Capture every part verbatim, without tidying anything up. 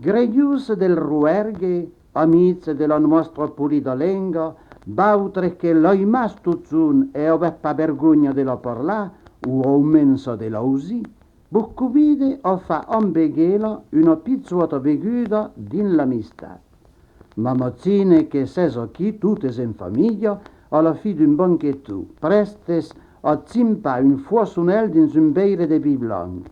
Grelhons del Roergue, amics de la nòstra polida lenga, vautres que l'aimatz totjorn e avètz pas vergonha de la parlar, o au mens de l'ausir, vos convide a far amb ela una pichòta beguda dins l'amistat. M'imagine que sètz aquí totes en familha a la fin d'un banqueton, prèstes a chimpar un foissonèl dins un veire de vin blanc.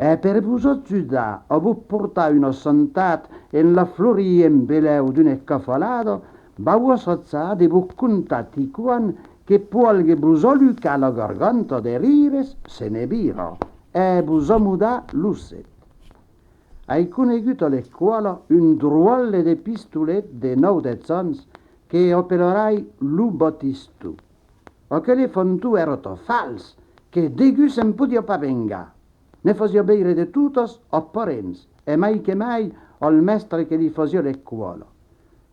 E per vos ajudar a vos portar una santat en la florient belèu d'una escafalada, vau assajar de vos contar quicòm que pògue vos alucar la garganta de rires, se ne vira, e vos amodar lo set. Ai conegut a l'escòla un dròlle de pistolet de nòu dètz ans que apelarai lo Batiston. Aquel efanton èra tan fals que degun se'n podiá pas vengar. Ne fasiá veire de totas als parents, e mai que mai al mèstre que li fasiá l'escòla.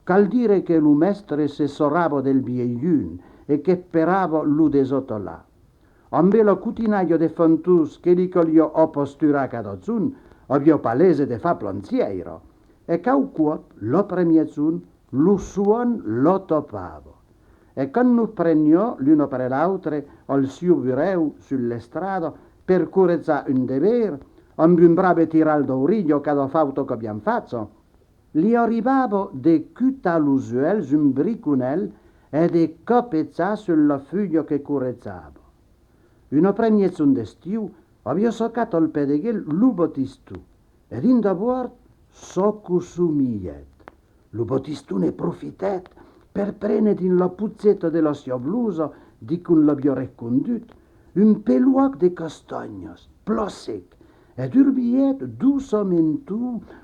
Cal dire que lo mèstre se sarrava del vielhum e qu'esperava lo desatalar. Ambe la cotinalha de fantons que li caliá apasturar cada jorn, aviá pas l'aise de far planchièira, e quauque còp, l'après-miègjorn, lo sòm l'atapava. E quand nos preniá, l'un après l'autre, al sieu burèu, sus l'estrada, per correjar un dever, amb un brave tiral d'aurelha cada fauta qu'aviam facha, li arribava de cutar los uèlhs un briconèl e de capejar sus la fulha que correjava. Un après-miègjorn d'estiu, aviá sacat al pè de guel lo Batiston, e dins d'abòrd çò qu'o somièt. Lo Batiston ne profitèt per prene dins la pocheta de la siá blosa, dins qu'o l'aviá escondut, un peloac de castanhas, plan sec, e durbièt doçament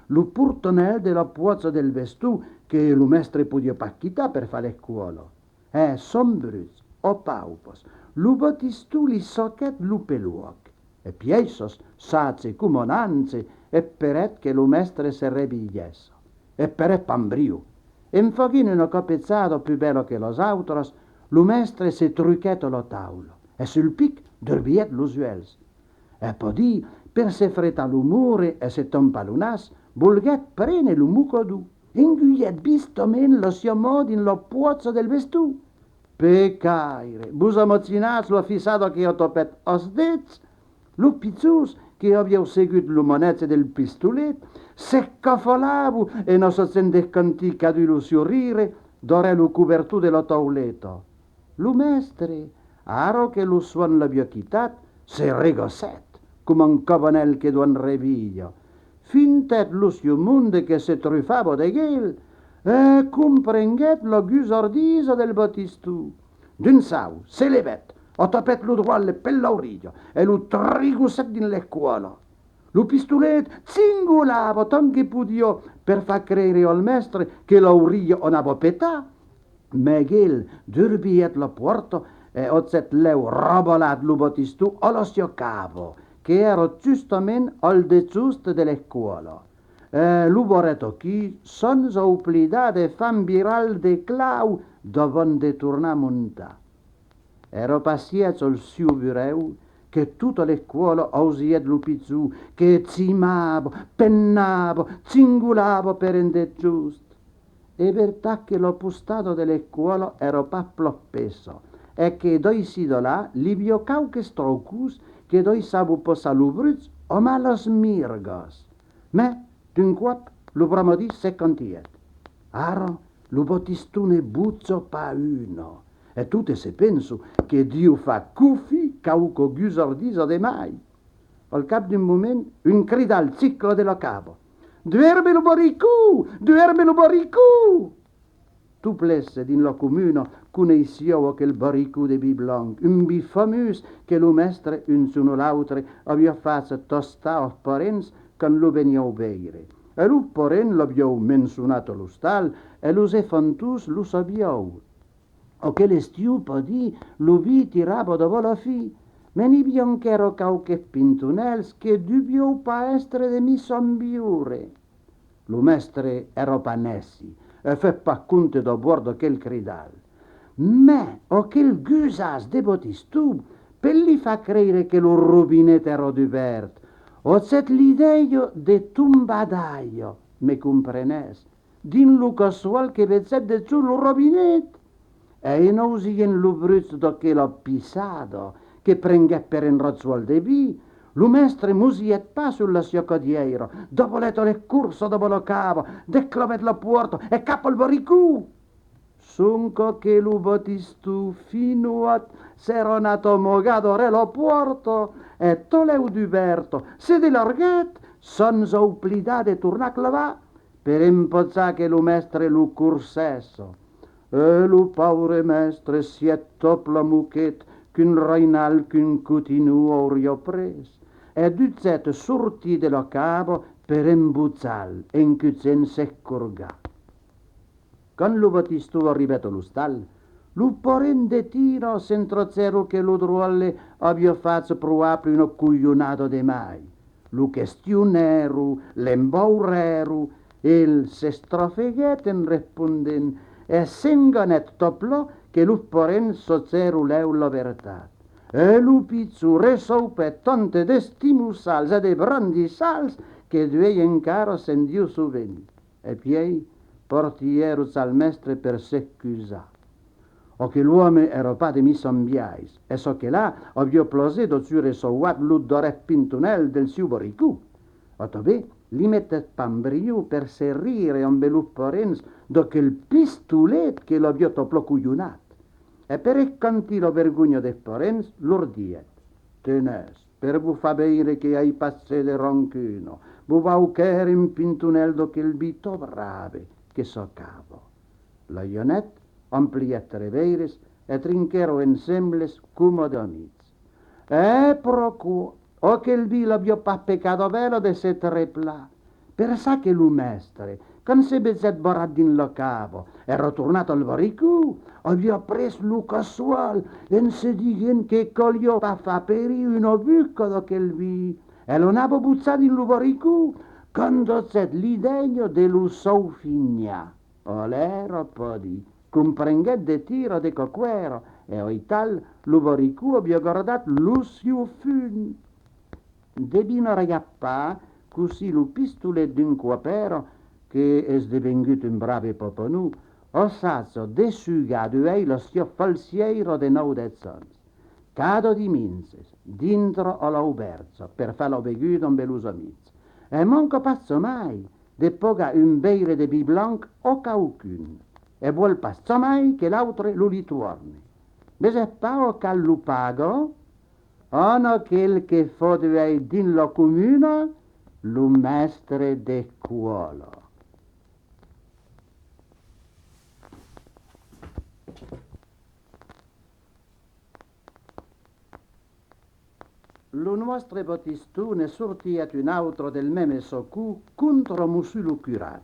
lo portanèl de la pòcha del veston que lo mèstre podiá pas quitar per far l'escòla. E, sans bruch, a paupas, lo Batiston li saquèt lo peloac, e pièissas, sage coma un ange, esperèt que lo mèstre se revelhèsse. Esperèt pas un briu. En faguent una capejada pus bèla que las autras, lo mèstre se truquèt a la taula e sul pic durbièt los uèlhs. E pòdi, per se fretar lo morre e se tampar lo nas, volguèt prene lo mocador. Engulhèt vistament la siá man dins la pòcha del veston. Pecaire! Vos imaginatz la fissada que atapèt als dets? Los pichons que avián segut lo manètge del pistolet s'escafalavan en assagent d'escantir cadun lo sieu rire darrèr lo cobertor de la tauleta. Lo mèstre, ara que lo sòm l'aviá quitat, se regacèt coma un cabanèl que dòrm revelha, fintèt lo sieu monde que se trufava de guel e comprenguèt la gusardisa del Batiston. D'un saut, se levèt, atapèt lo dròlle per l'aurelha e lo trigossèt dins l'escòla. Lo pistolet gingolava tant que podiá per far creire al mèstre que l'aurelha anava petar. Mès el durbièt la pòrta e agèt lèu ravalat lo Batiston a la siá cava, que èra justament al dejost de l'escòla. E lo barrèt aquí, sens oblidar de far un viral de clau davant de tornar montar. Èra pas sièch al sieu burèu que tota l'escòla ausièt lo pichon que gimava, pennava, gingolava per un dejost. Es vertat que la postada de l'escòla èra pas plan espessa e que d'aicí d'alà li aviá quauques traucons que daissavan passar lo bruch a malas mirgas. Mès, d'un còp, lo bramadís s'escantièt. Ara, lo Batiston ne boja pas una, e totes se pensan que dieu far cofir quauqua gusardisa de mai. Al cap d'un moment, un cridal gicla de la cava: «Duèrme lo barricon! Duèrme lo barricon!» Toplesse dins la comuna coneissián aquel barricon de vin blanc, un vin famós que lo mèstre, un jorn o l'autre, aviá fach tastar als parents quand lo venián veire. E los parents l'avián mencionat a l'ostal e los efantons lo sabián. Aquel estiu, pardí, lo vin tirava davant la fin, mès n'i aviá enquèra quauques pintonèls que dubián pas èstre de michant viure. Lo mèstre èra pas nèci e fèt pas compte d'abòrd d'aquel cridal. Mès aquel gusàs de Batiston, per li far creire que lo robinet èra dubèrt, agèt l'idèia de tombar d'aiga. me comprenètz, dins lo cassoal que vegèt dejós lo robinet. E en ausiguent lo bruch d'aquela pissada que prenguèt per un rajoal de vin, lo mèstre mosièt pas sus la siá cadièira, davalèt a l'escorça davant la cava, desclavèt la pòrta e cap al barricon! Sonque que lo Batiston, finoat, s'èra anat amagar darrèr la pòrta e, talèu dubèrta, se delarguèt, sens oblidar de tornar clavar, per empachar que lo mèstre lo corsèssa. E lo paure mèstre sièt tot plan moquet qu'un rainal qu'un cotinon auriá pres, e dugèt sortir de la cava per un bochal en cugent s'escorgar. Quand lo Batiston arribèt a l'ostal, los parents de Tira s'entrachèron que lo dròlle aviá fach probable una colhonada de mai. Lo questionèron, l'embaurèron, el s'estrafeguèt en respondent e s'enganèt tot plan que los parents sachèron lèu la vertat. E lo pichon reçaupèt tant d'estimossals e de brandissals que d'uèi encara se'n deu sovenir. E pièi partièron chas mèstre per s'excusar. Aquel òme èra pas de michant biais, e çaquelà aviá plaser d'autre sauvat lo darrèr pintonèl del sieu barricon. Atanben, li metèt pas briu per se rire ambe los parents d'aquel pistolet que l'aviá tot plan colhonat. E per escantir la vergonha dels parents, lor dièt: Tenètz, per vos far veire que ai pas ges de rancuna, vos vau quèrre un pintonèl d'aquel vin tan brave que s'acaba. L'aianèt, emplièt tres veires e trinquèron ensemble coma d'amics. E pr'aquò, aquel vin l'aviá pas pecat avèla de se treplar. Per çò que lo mèstre, quand se vegèt barrat dins la cava e retornat al barricon, aviá pres lo cassoal en se diguent que caliá pas far perir una buca d'aquel vin, e l'anava bochar dins lo barricon quand agèt l'idèia de lo saufinhar. Alèra, pòdi, comprenguèt de Tira de qu'aquò èra, e aital lo barricon aviá gardat lo sieu fum. Devinariatz pas cossí lo pistolet d'un còp èra, que es devengut un brave papanon, assaja d'essugar d'uèi la siá falsièira de nòu dètz ans. Cada dimenge, dintra a l'aubèrja per far la beguda ambe los amics, e manca pas jamai de pagar un veire de vin blanc a quauqu'un, e vòl pas jamai que l'autre lo li torne. Vesètz pas a qual lo paga? An aquel que fa d'uèi dins la comuna lo mèstre d'escòla. Lo nòstre Batiston ne sortièt un autre del mème sacon contra Mossur lo curat.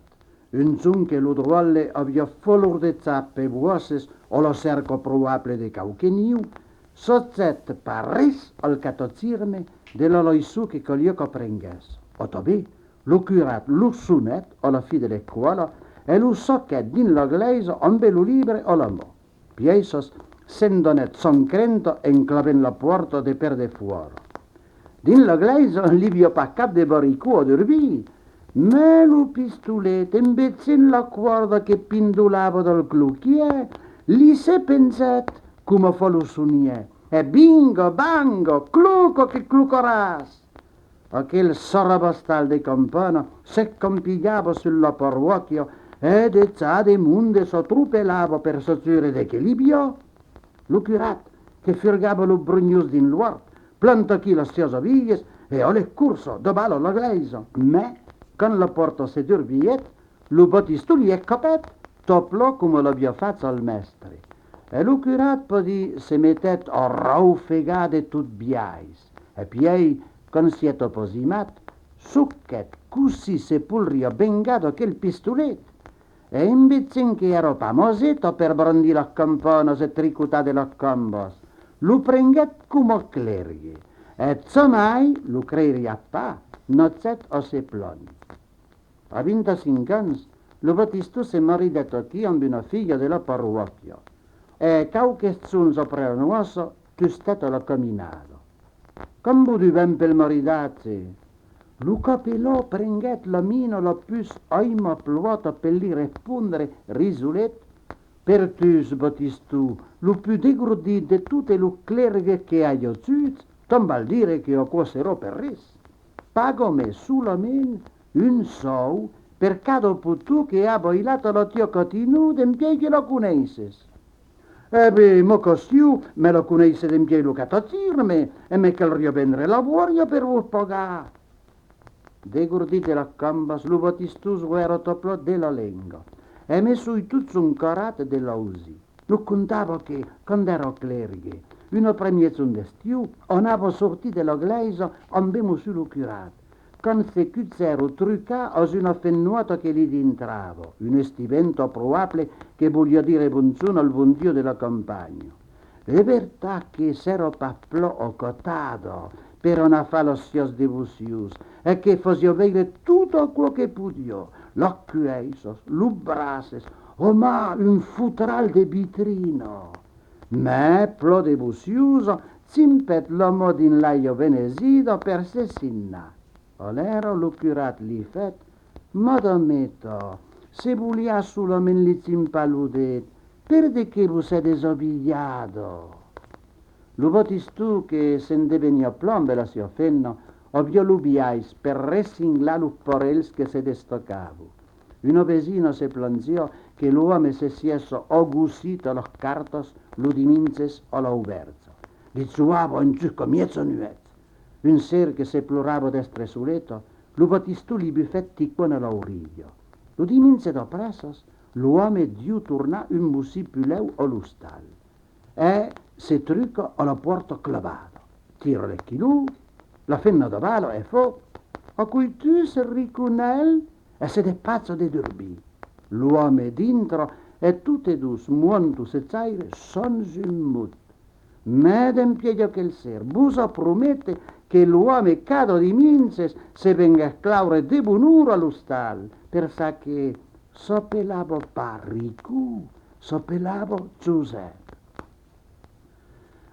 Un jorn que lo dròlle aviá falordejat per bòsses a la cèrca probable de quauque niu, sachèt pas res al catechirme de la leiçon que caliá qu'aprenguèsse. Atanben, lo curat lo sonèt a la fin de l'escòla e lo saquèt dins la glèisa ambe lo libre a la man. Pièissas se'n donèt sans crenta en clavent la pòrta de per defòra. Dins la glèisa, l'i aviá pas cap de barricon a durbir, mès lo pistolet, en vesent la còrda que pindolava del cloquièr, li se pengèt coma fa lo sonièr, e binga, banga, cloca que clocaràs! Aquel sarrabastal de campana s'escampilhava sus la parròquia e de cha de monde s'atropelava per s'ajure de que l'i aviá. Lo curat, que furgava los brunhons dins l'òrt, planta aquí las sias abilhas e a l'escorça davala la glèisa. Mès, quand la pòrta se durbiguèt, lo Batiston li escapèt, tot plan coma l'aviá fach al mèstre. E lo curat, pòdi, se metèt a raufegar de tot biais. E pièi, quand sièt apasimat, soquèt cossí se polriá vengar d'aquel pistolet. E en vesent que èra pas maseta per brandir las campanas e tricotar de las cambas, lo prenguèt coma clergue, e jamai, lo creiriatz pas, n'agèt a se plànher. A vint-e-cinc ans, lo Batiston se maridèt aquí amb una filha de la parròquia, e quauques jorns après la nòça, tustèt a la caminada. Qu'an vogut ben pel maridatge! Lo capelà prenguèt la mina la pus aimabla per li respondre, risolet: Pertús, Batiston, lo pus degordit de totes los clergues que ai ajuts, tant val dire que aquò serà per res. Paga-me solament un sòu per cada poton que as bailat a la tiá Catinon dempièi que la coneisses. E ben, ma Catinon, me la coneisse dempièi lo catecisme, e me calriá vendre la bòria per vos pagar. Degordit de las cambas, lo Batiston zoguèra tot plan de la lenga, e me soi totjorn carrat de l'ausir. Nos contava que, quand èra clergue, un après-mièjorn d'estiu, anava sortir de la glèisa ambe Mossur lo curat, quand se cuchèron trucar a una fenòta que li dintrava, una estiventa probabla que voliá dire bonjorn al bon Dieu de la campanha. Es vertat que s'èra pas plan acatada per anar far las siás devocions e que fasiá veire tot aquò que podiá, las cuèissas, los braces, homa, un fotral de vitrina. Mès, plan devociosa, chimpèt la man dins l'aiga benesida per se signar. Alèra lo curat li fèt: Madameta, se voliatz solament li chimpar lo det, per de qué vos sètz desabilhada? Lo Batiston, que s'endeveniá plan ambe la siá femna, aviá lo biais per recinglar los parelhs que se destacavan. Una vesina se planhiá que l'òme se sièssa agossit a las cartas lo dimenges a l'aubèrja. Li jogava enjusca mièjanuèch. Un ser que se plorava d'èstre soleta, lo Batiston li bufèt quicòm a l'aurelha. Lo dimenge d'aprèssas, l'òme diu tornar un bocin pus lèu a l'ostal. E se truca a la pòrta clavada. Tira l'esquilon, la femna davala e fa: Aquò's tu, Riconèl? E se despacha de durbir. L'òme dintra e totes dos montan se jaire sens un mot. Mès dempièi aquel ser, vos o promete que l'òme cada dimenges se venguèt claure de bona ora a l'ostal, per çò que s'apelava pas Ricon, s'apelava Josèp.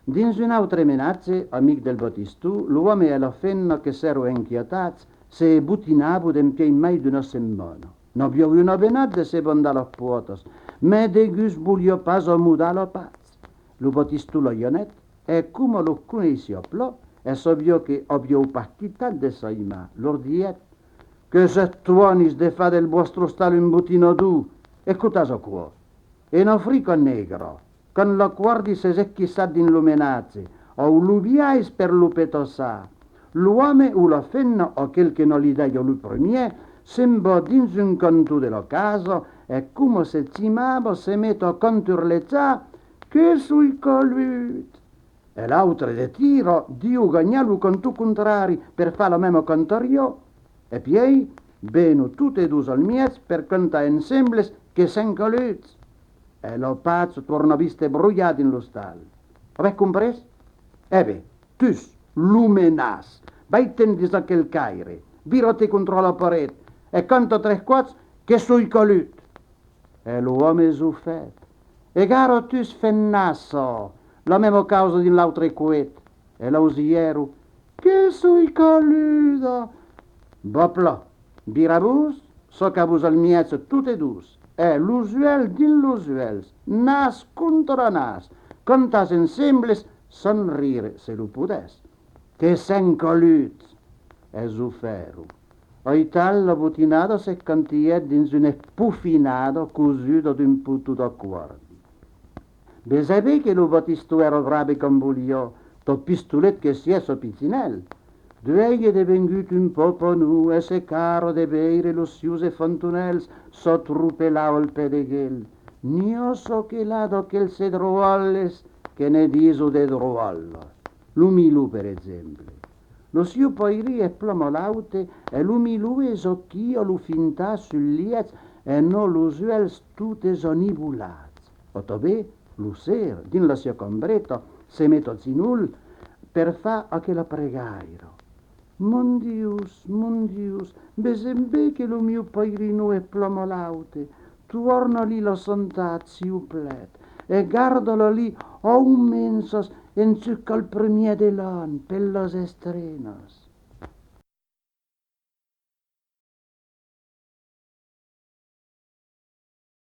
Dins un autre menatge, amic del Batiston, l'òme e la femna que s'èran enquietats se botinavan dempièi mai d'una setmana. N'avián un avenat de se bandar las pòtas, mès degun voliá pas amodar la patz. Lo Batiston l'agenèt, e coma los coneissiá plan e sabiá que avián pas quitat de s'aimar, lor diguèt: Que sètz tònis de far del vòstre ostal un botinador! Escotatz aquò. En Africa negra, quand l'acuòrdi s'es esquissat dins lo menatge, an lo biais per lo petaçar. L'òme o la femna, aquel que n'an l'idèia lo premier, se'n va dins un canton de la casa e, coma se chimava, se met a canturlejar: Que soi calut! E l'autre de tira diu ganhar lo canton contrari per far la mèma cantariá. E pièi venon totes dos al mièg per cantar ensembles: Que sèm caluts! E la patz torna viste broiar dins l'ostal. Avètz comprés? E ben, tu, lo menàs, vai-te'n dins aquel caire, vira-te contra la paret e canta tres còps: Que soi calut! E l'òme zo fèt. E gara tu, femnassa, la mèma causa dins l'autre coet. E l'ausièron: Que soi caluda! Va plan, viratz-vos, sacatz-vos al mièg totes dos, e los uèlhs dins los uèlhs, nas contra nas, cantatz ensembles sens rire, se lo podètz: Que sèm caluts! E zo fèron. Aital la botinada s'escantiguèt dins una espofinada cosuda d'un poton d'acuòrdi. Vesètz ben que lo Batiston èra brave quand voliá, tot pistolet que sièsse picinèl. Duèi es devengut un papanon e se carra de veire los sieus enfantonèls s'atropelar al pè de guel. N'i a çò que l'a d'aqueles dròlles que ne dison de dròllas. Lo Milon, per exemple. Lo sieu pairin es plan malaute e lo Milon es aquí a lo fintar sul lièch e n'a los uèlhs totes anivolats. Atanben, lo ser, dins la siá cambreta, se met a genolhs per far aquela pregaira: Mon Dius, mon Dius, vesètz ben que lo mieu pairinon es plan malaute, torna-li la santat, siuplèt, e garda-la-li au mens enjusc'al premier de l'an per las estrenas.